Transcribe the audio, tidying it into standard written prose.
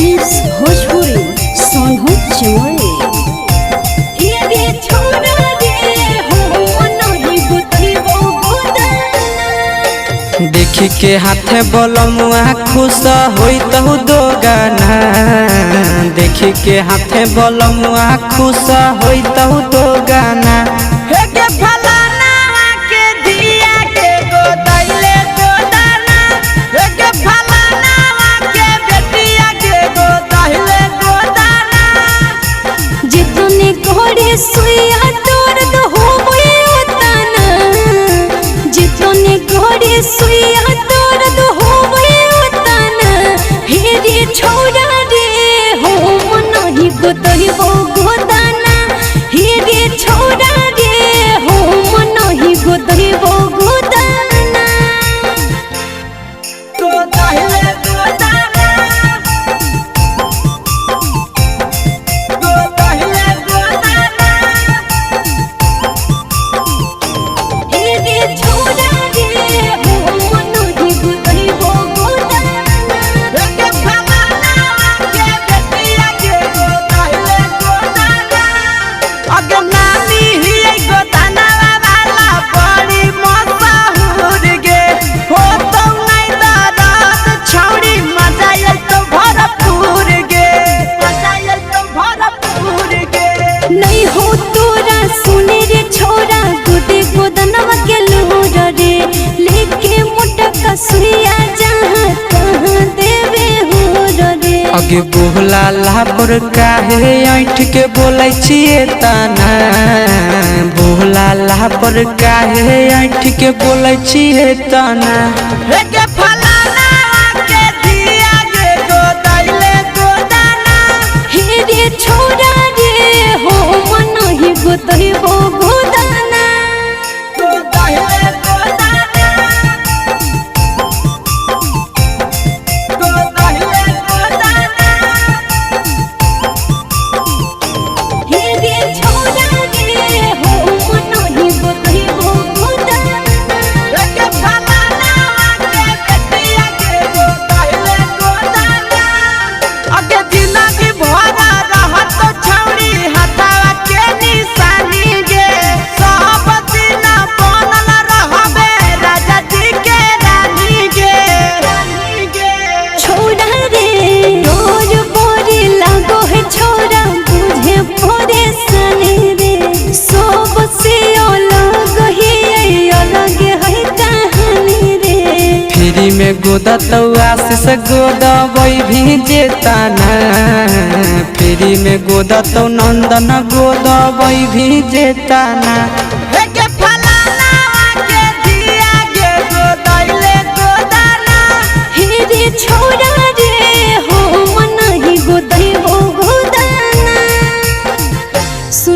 Films Bhojpuri Sonu Chamoli. हे छोरा रे हो नहीं गोतैबो गोदाना। देखी के हाथे बलमुआ खुश होइतहु दो गाना। देखी के हाथे बलमुआ खुश होइतहु दो गाना। हे के फलाना के धिया के गोदैले गोदाना। हे के फलाना के बेटिया के गोदैले गोदाना। जितने घोड़े सुइया दर्द होवे उतना, जितने घोड़े सुइया दर्द होवे उतना। हे रे छोरा रे हो नहीं गोतैबो गोदाना। हे रे छोरा रे हो नहीं गोतैबो गोदाना। गोदैले गोदाना। गोदैले गोदाना। हे रे छोरा रे हो नहीं गोतैबो गोदाना। के फलाना के बेटिया के गोदैले गोदाना। अगे नानी हियै गोदाना वाला बड़ी मशहूर गे। हो तो नै दरद छौड़ी मजा आयल तो भरपूर गे। मजा आयल तो भरपूर गे। नहीं हो तोरा सुने रे छोरा गोदे गोदनवा के लोर रे, लेके मोटा कसुइया जहाँ तहाँ देवे हो रे। अगे बोला लापर काहे ऐठ के बोलै छियै ताना। बोला लापर काहे ऐठ के बोलै छियै ताना। हे के फलाना के धिया के गोदैले गोदाना। हे रे छोरा रे हो मन ही गोतैबो गोदाना। गोदैले गोदाना। गोदैले गोदाना। हे रे छोरा रे हो मन ही गोतैबो गोदाना। के फलाना के बेटिया के गोदैले गोदाना। अगे जिंदगी भर रहत छौड़ी हथवा के निशानी गे। सब दिन बनल रहबे राजा जी के रानी गे। छोरा रे रोज बोरी लागो है छोरा बुझे परेशानी रे, सब से अलग ही अलग है कहानी रे। फ्री में गोदतौ आशीष गोदबै भी जेताना। फ्री में गोदतौ नंदन गोदबै भी जेताना।